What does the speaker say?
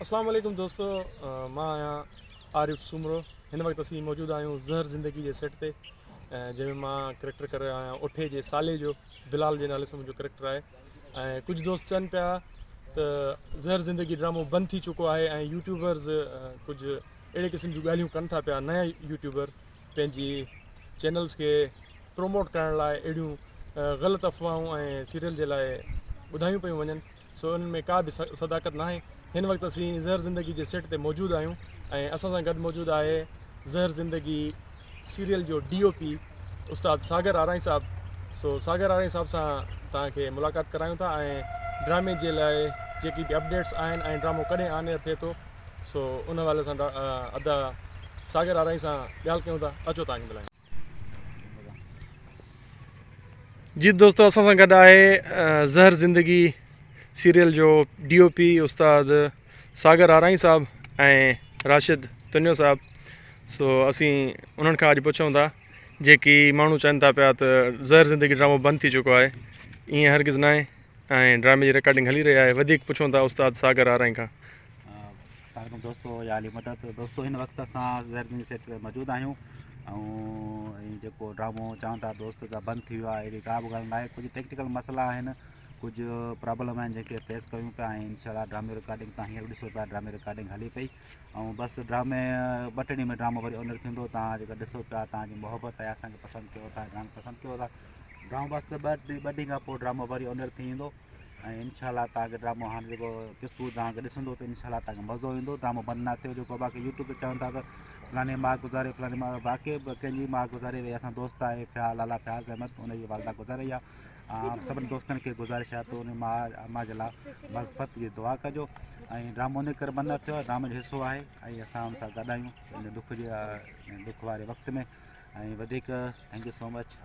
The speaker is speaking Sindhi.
اسلام عليڪم دوستو، مان آهيان عارف سومرو. هن وقت اسين موجود آهيون زهر زندگي جي سيٽ تي، جنهن ۾ مان ڪريڪٽر ڪري رهيو آهيان اوٺي جي سالي جو. بلال جي نالي سان منهنجو ڪريڪٽر آهي. ۽ ڪجهه دوست چون پيا ته زهر زندگي ڊرامو بند ٿي چڪو آهي ۽ يوٽيوبرز ڪجهه اهڙي قسم جون ڳالهيون ڪن ٿا پيا. نيا يوٽيوبر پنهنجي چينلز کي پروموٽ ڪرڻ لاء اهڙيون غلط افواهون ۽ سيريل جي لاء ٻڌايون پيون وڃن، سو انهن ۾ ڪا به صداقت ناهي. هن وقت اسين زهر زندگي جي سيٽ تي موجود آهيون ۽ اسان سان گڏ موجود آهي زهر زندگي سيريل جو ڊي او پي استاد ساگر آرائين صاحب. سو ساگر آرائين صاحب سان توهان کي ملاقات ڪرايون ٿا ۽ ڊرامي جي لاء جيڪي به اپڊيٽس آهن ۽ ڊرامو ڪڏهن آن ايئر ٿئي ٿو، سو ان حوالي سان ادا ساگر آرائين سان ڳالهه ڪيون ٿا. اچو توهان کي ملايون. جي دوستو، اسان سان گڏ آهي زهر زندگي سيريل جو ڊي او پي استاد ساگر آرائين صاحب ۽ راشد تنيو صاحب. سو اسين انهن کان اڄ پڇون ٿا، جيڪي ماڻهو چون ٿا پيا ته زهر زندگي ڊرامو بند ٿي چڪو آهي، ائين هرگز ناهي ۽ ڊرامي جي رڪارڊنگ هلي رهي آهي. وڌيڪ پڇون ٿا استاد ساگر آرائين کان. السلام عليڪم دوستو، يا علي مدد. دوستو، هن وقت اسان زهر زندگي سيٽ تي موجود آهيون ۽ جيڪو ڊرامو چون ٿا دوست ته بند ٿي ويو آهي، اهڙي ڪا به ڳالهه ناهي. ڪجهه ٽيڪنيڪل مسئلا آهن، ڪجهه پرابلم آهن، جنهن کي فيس ڪيون پيا ۽ انشاء الله ڊرامي رڪارڊنگ تان هينئر ڏسو پيا ڊرامي رڪارڊنگ هلي پئي ۽ بس ڊرامي ٻه ٽي ڏينهن ۾ ڊرامو وري آنر ٿيندو. تان جيڪا ڏسو پيا، تان جي محبت آهي، اسان کي پسند ڪيو ٿا، ڊرامو پسند ڪيو ٿا، ڊرامو بس 2 ڏينهن کان پوء ڊرامو وري آنر ٿي ويندو ۽ انشاء الله توهان کي ڊرامو هاڻي جيڪو قسطون توهان کي ڏسندو ته انشاء الله توهان کي مزو ايندو. ڊرامو بند نه ٿيو. جيڪو باقي يوٽيوب تي چون ٿا ته فلاني ماء گذاري، فلاني ماء، واقعي به ڪنهن جي ماء گذاري وئي. اسان دوست آهي فياض، لالا فياض احمد، ان جي والده گذاري وئي آهي. سڀني دوستن کي گذارش آهي ته ان ماء اما جي لاء مغفرت جي دعا ڪجو ۽ ڊرامو ان ڪري بند نه ٿيو آهي، ڊرامي جو حصو آهي ۽ اسان ان سان گڏ آهيون ان ڏک جي ڏک واري وقت ۾ ۽ وڌيڪ thank you so much.